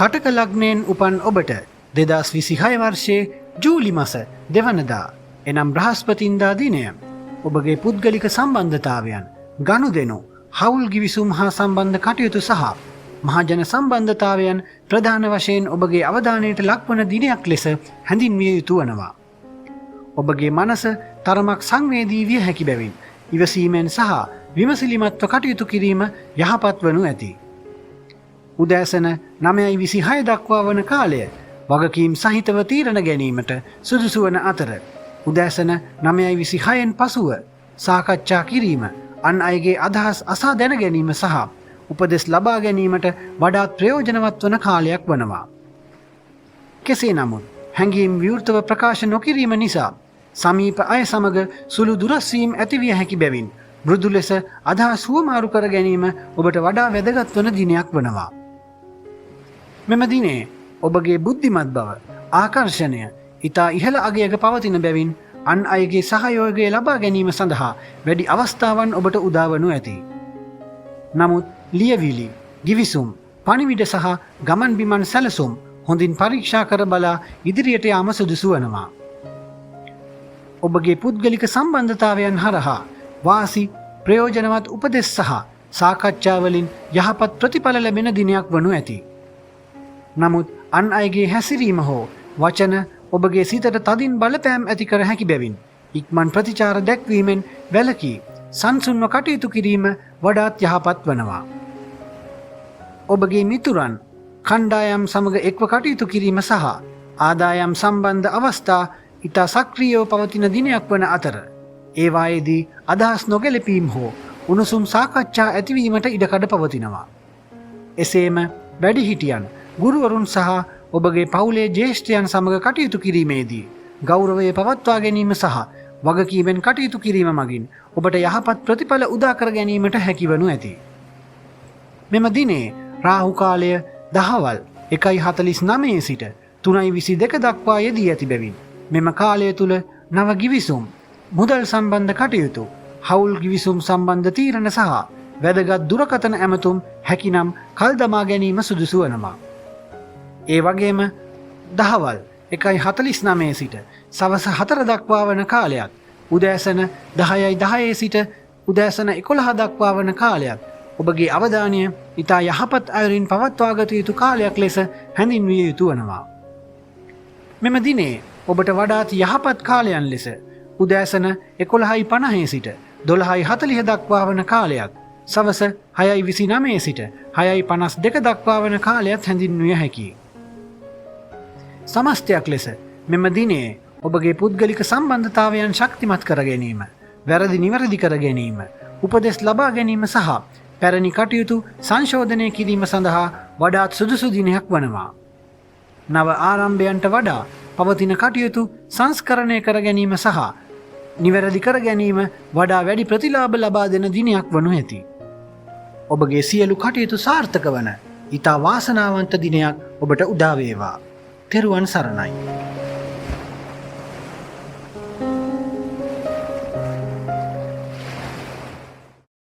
කටක ලග්නයෙන් උපන් ඔබට 2026 වර්ෂයේ ජූලි මස දෙවනදා එනම් බ්‍රහස්පතින්දා දිනය ඔබගේ පුද්ගලික සම්බන්ධතාවයන්, ගනුදෙනු, හවුල් ගිවිසුම් හා සම්බන්ධ කටයුතු සහ මහජන සම්බන්ධතාවයන් ප්‍රධාන වශයෙන් ඔබගේ අවධානයට ලක්වන දිනයක් ලෙස හැඳින්විය යුතු වනවා. ඔබගේ මනස තරමක් සංවේදී විය හැකි බැවින් ඉවසීමෙන් සහ විමසිලිමත්ව කටයුතු කිරීම යහපත් වනු ඇති. උදෑසන 9:26 දක්වා වන කාලය වගකීම් සහිතව තීරණ ගැනීමට සුදුසු වන අතර, උදෑසන 9:26න් පසුව සාකච්ඡා කිරීම, අන් අයගේ අදහස් අසා දැන ගැනීම සහ උපදෙස් ලබා ගැනීමට වඩාත් ප්‍රයෝජනවත් වන කාලයක් වනවා. කෙසේ නමුත් හැඟීම් විවෘතව ප්‍රකාශ නොකිරීම නිසා සමීප අය සමග සුළු දුරස්වීම් ඇතිවිය හැකි බැවින් මෘදු ලෙස අදහස් හුවමාරු කර ගැනීම ඔබට වඩා වැදගත් වන දිනයක් වනවා. මෙම දිනේ ඔබගේ බුද්ධිමත් බව, ආකර්ෂණය ඉතා ඉහළ අගයක පවතින බැවින් අන් අයගේ සහයෝගය ලබා ගැනීම සඳහා වැඩි අවස්ථාවන් ඔබට උදාවනු ඇති. නමුත් ලියවිලි, ගිවිසුම්, පණිවිඩ සහ ගමන් බිමන් සැලසුම් හොඳින් පරීක්ෂා කර බලා ඉදිරියට යාම සුදුසු වනවා. ඔබගේ පුද්ගලික සම්බන්ධතාවයන් හරහා වාසි, ප්‍රයෝජනවත් උපදෙස් සහ සාකච්ඡාවලින් යහපත් ප්‍රතිඵල ලැබෙන දිනයක් වනු ඇති. නමුත් අන් අයගේ හැසිරීම හෝ වචන ඔබගේ සිතට තදින් බලපෑම් ඇති කර හැකි බැවින් ඉක්මන් ප්‍රතිචාර දැක්වීමෙන් වැළකී සංසුන්ව කටයුතු කිරීම වඩාත් යහපත් වනවා. ඔබගේ මිතුරන් කණ්ඩායම් සමග එක්ව කටයුතු කිරීම සහ ආදායම් සම්බන්ධ අවස්ථා ඉතා සක්‍රියව පවතින දිනයක් වන අතර, ඒවායේදී අදහස් නොගැලපීම් හෝ උණුසුම් සාකච්ඡා ඇතිවීමට ඉඩකඩ පවතිනවා. එසේම වැඩිහිටියන්, ගුරුවරුන් සහ ඔබගේ පවුලේ ජේෂ්ඨයන් සමග කටයුතු කිරීමේදී ගෞරවය පවත්වා ගැනීම සහ වගකීමෙන් කටයුතු කිරීම මගින් ඔබට යහපත් ප්‍රතිඵල උදා කර ගැනීමට හැකිවනු ඇති. මෙම දිනේ රාහු කාලය දහවල් 1:49 සිට 3:22 දක්වා යෙදී ඇති බැවින් මෙම කාලය තුළ නව ගිවිසුම්, මුදල් සම්බන්ධ කටයුතු, හවුල් ගිවිසුම් සම්බන්ධ තීරණ සහ වැදගත් දුරකථන ඇමතුම් හැකිනම් කල් දමා ගැනීම සුදුසු වනවා. ඒ වගේම දහවල් 1:49 සිට සවස 4 දක්වා වන කාලයත්, උදෑසන 10:10 සිට උදෑසන 11 දක්වා වන කාලයත් ඔබගේ අවධානය ඉතා යහපත් අයුරින් පවත්වාගත යුතු කාලයක් ලෙස හැඳින්විය යුතු වනවා. මෙම දිනේ ඔබට වඩාත් යහපත් කාලයන් ලෙස උදෑසන 11:50 සිට 12:40 දක්වා වන කාලයත්, සවස 6:29 සිට 6:52 දක්වා වන කාලයත් හැඳින්විය හැකියි. සමස්තයක් ලෙස මෙම දිනේ ඔබගේ පුද්ගලික සම්බන්ධතාවයන් ශක්තිමත් කර ගැනීම, වැරදි නිවැරදි කර ගැනීම, උපදෙස් ලබා ගැනීම සහ පැරණි කටයුතු සංශෝධනය කිරීම සඳහා වඩාත් සුදුසු දිනයක් වනවා. නව ආරම්භයන්ට වඩා පවතින කටයුතු සංස්කරණය කර ගැනීම සහ නිවැරදි කර ගැනීම වඩා වැඩි ප්‍රතිලාභ ලබා දෙන දිනයක් වනු ඇති. ඔබගේ සියලු කටයුතු සාර්ථක වන ඉතා වාසනාවන්ත දිනයක් ඔබට උදා වේවා. තෙරුවන් සරණයි.